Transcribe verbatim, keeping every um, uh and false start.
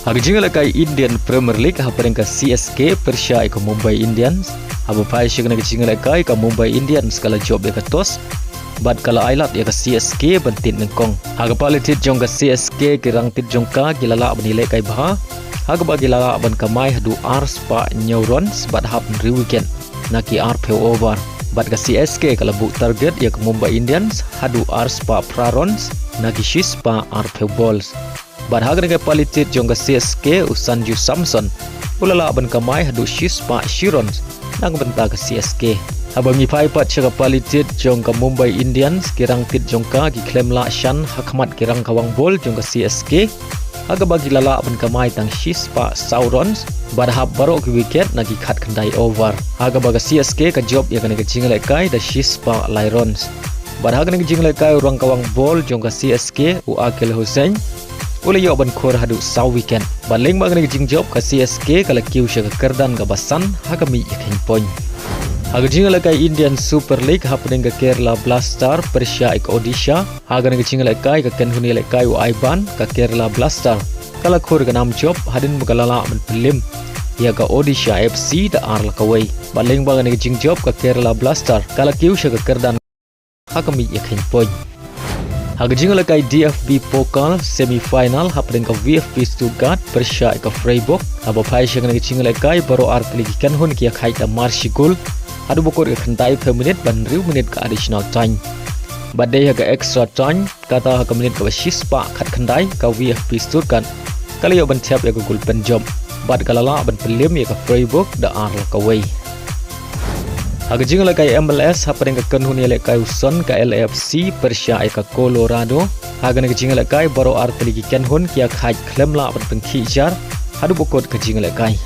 Ha ka jingïalehkai Indian Premier League hapdeng ka C S K pyrshah ïa ka Mumbai Indians. Haba phai sha kane ka jingïalehkai ka Mumbai Indians ka la jop ïa ka toss bad ka la ailad ïa ka C S K ban tied nyngkong. Ha ka pali tied jong ka C S K ki rangtied jong ka ki la lah ban ïalehkai bha, ha kaba ki la lah ban kamai haduh ar spah hynñiew runs bad hap hynriew wicket na ki arphew over. Bad ka C S K ka la buh target ïa ka Mumbai Indians haduh ar spah phra runs na ki shi spah arphew balls. Bad ha kane ka pali tied jong ka C S K u Sanju Samson u la lah ban kamai haduh shi spah shi runs na ka bynta ka C S K. Haba ngi phai pat sha ka pali tied jong ka Mumbai Indians, ki rangtied jong ka ki khlem lah shan ha khmat ki rangkhawang bol jong ka C S K, ha kaba ki la lah ban kamai tang shi spah saw runs bad hap baroh ki wicket na ki khatkhyndai over, ha kaba ka C S K ka jop ïa kane ka jingïalehkai da shi spah lai runs. Bad ha kane ka jingïalehkai u rangkhawang bol jong ka C S K u Akhil Hussain u la ïoh ban khur haduh saw wicket. Bad lyngba kane ka jingjop ka C S K ka la kiew sha ka kyrdan kaba san ha ka mih ïakheiñ point. Ha ka jingïalehkai Indian Super League hapdeng ka Kerala Blaster pyrshah ïa ka Odisha, ha kane ka jingïalehkai ka kynhun ïalehkai u Aiban ka Kerala Blaster ka la khur ka nam jop hadien ba ka la lah ban pynliem ïa ka Odisha F C da ar la kawei. Bad lyngba kane ka jingjop ka Kerala Blaster ka la kiew sha ka kyrdan ha ka mih ïakheiñ point. Ha ka jingïalehkai D F B Pokal semi final hapdeng ka V F B Stuttgart pyrshah ïa ka Freiburg, haba phai sha kane ka jingïalehkai baroh artylli ki kynhun ki ïakhaid da mar shi gol haduh ba kut ka khyndaiphew minit bad hynriew minit ka additional time. Bad dei ha ka extra time, kata ha ka minit kaba shi spah khatkhyndai ka V F B Stuttgart ka la ïoh ban thep ïa ka gol pynjop bad ka la lah ban pynliem ïa ka Freiburg da ar la kawei. Ha ka jingïalehkai M L S hapdeng ka kynhun ïalehkai u Son ka L A F C pyrshah ïa ka Colorado. Ha kane ka jingïalehkai baroh artylli ki kynhun ki ïakhaid khlem lah ban pynkhih jar haduh ba kut ka jingïalehkai.